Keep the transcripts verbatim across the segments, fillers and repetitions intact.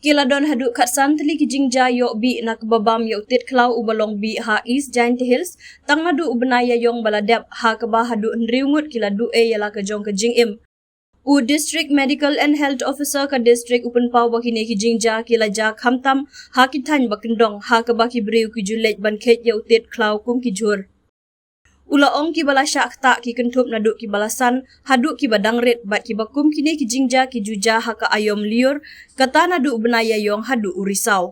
Ki la don haduh khatsan tylli ki jingjia ïoh bih na kaba bam ïa u Tit Khlaw uba long bih ha East Jaintia Hills, tang naduh u bnai Ïaïong ba la dep, ha kaba haduh hynriew ngut ki la duh ei ïa la ka jong ka jingim. U District Medical and Health Officer ka district u pynpaw ba kine ki jingjia ki la jia khamtam ha ki thaiñ ba kyndong, ha kaba ki briew ki ju leit ban kheit ïa u Tit Khlaw kum ki jhur. U la ong kiba la shah ktah ki kynthup naduh kiba la san haduh kiba dang rit, bad kiba kum kine ki jingjia ki ju jia ha ka aïom lyiur, kata naduh u bnai Ïaïong haduh u Risaw.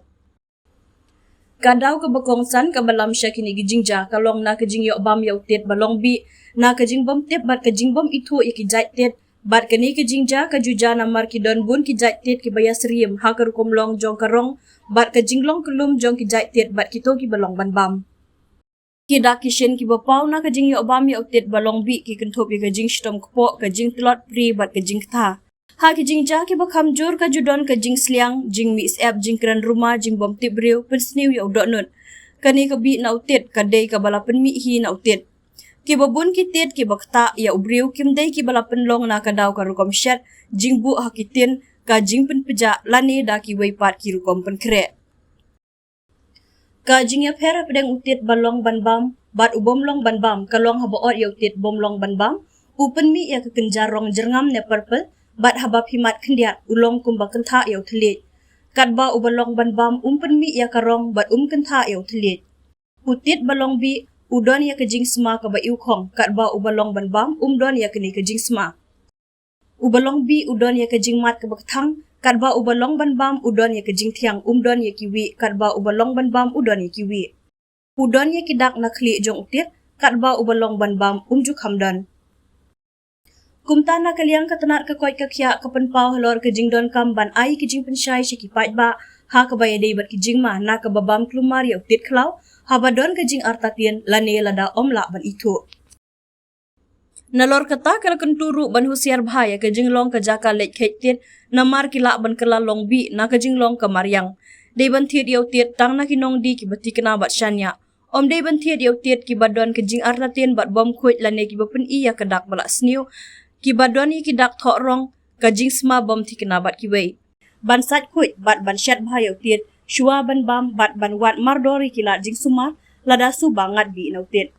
Ka daw kaba kongsan kaba lam sha kine ki jingjia ka long na ka jingïoh bam ïa u Tit ba long bih, na ka jingbym tip bad ka jingbym ithuh ïa ki jait tit, bad kane ka jingjia ka ju jia namar ki don bun ki jait tit kiba ïasyriem ha ka rukom long jong ka rong bad ka jinglong kyllum jong ki jait tit bad kito kiba long ban bam. Ki dak ki shin kiba paw na ka jingïoh bam ïa u Tit ba long bih ki kynthup ïa ka jingshitom kpoh, ka jingtlot pri bad ka jingktha. Ha ki jingjia kiba kham jur ka ju don ka jingsliang, jingmih syep, jingkren ruma, jingbym tip briew, pynsniew ïa u dohnud. Kane ka bih na u Tit ka dei kaba la pynmih hi na u Tit. Kiba bun ki tit kiba ktah ïa u briew kim dei kiba la pynlong na ka daw ka rukom shet, jingbuh ha ki tin, ka jingpynpjah lane da kiwei pat ki rukom pynkhreh. Ka jingïapher hapdeng u Tit ba long ban bam bad u bym long ban bam ka long haba ot ïa u Tit bym long ban bam, u pynmih ïa ka kynja rong jyrngam ne purple, bad haba phi mad khyndiat u long kumba kynthah ïa u thylliej. Katba uba long ban bam um pynmih ïa ka rong bad um kynthah ïa u thylliej. U Tit ba long bih u don ïa ka jingsma kaba iwkhong, katba uba long ban bam um don ïa kane ka jingsma. Uba long bih u don ïa ka jingmad kaba kthang, katba uba long ban bam u don ïa ka jingthiang, um don ïa kiwih, katba uba long ban bam u don ïa kiwih. U don ïa ki dak na khlieh jong u Tit, katba uba long ban bam um ju kham don. Kumta na ka liang ka tnat ka koit ka khiah ka pynpaw halor ka jingdonkam ban ai ki jingpynshai sha ki paidbah ha kaba ïadei bad ki jingma na kaba bam klumar ïa u Tit Khlaw haba don ka jingartatien lane lada ym lah ban ithuh. Nalor kata ka la kyntu ruh ban husiar bha ïa ka jinglong ka jaka leit kheit tit, namar ki lah ban kylla long bih na ka jinglong ka mariang. Dei ban thied ïa u Tit tang na ki nongdie kiba thikna bad shaniah. Ym dei ban thied ïa u Tit kiba don ka jingartatien bad bym khuid lane kiba pyni ïa ka dak ba la sniew, kiba don ïa ki dak thoh rong, ka jingsma bym thikna bad kiwei. Ban sait khuid bad ban shet bha ïa u Tit shuwa ban bam bad ban wad mardor ïa ki lad jingsumar lada suba ngat bih na u Tit.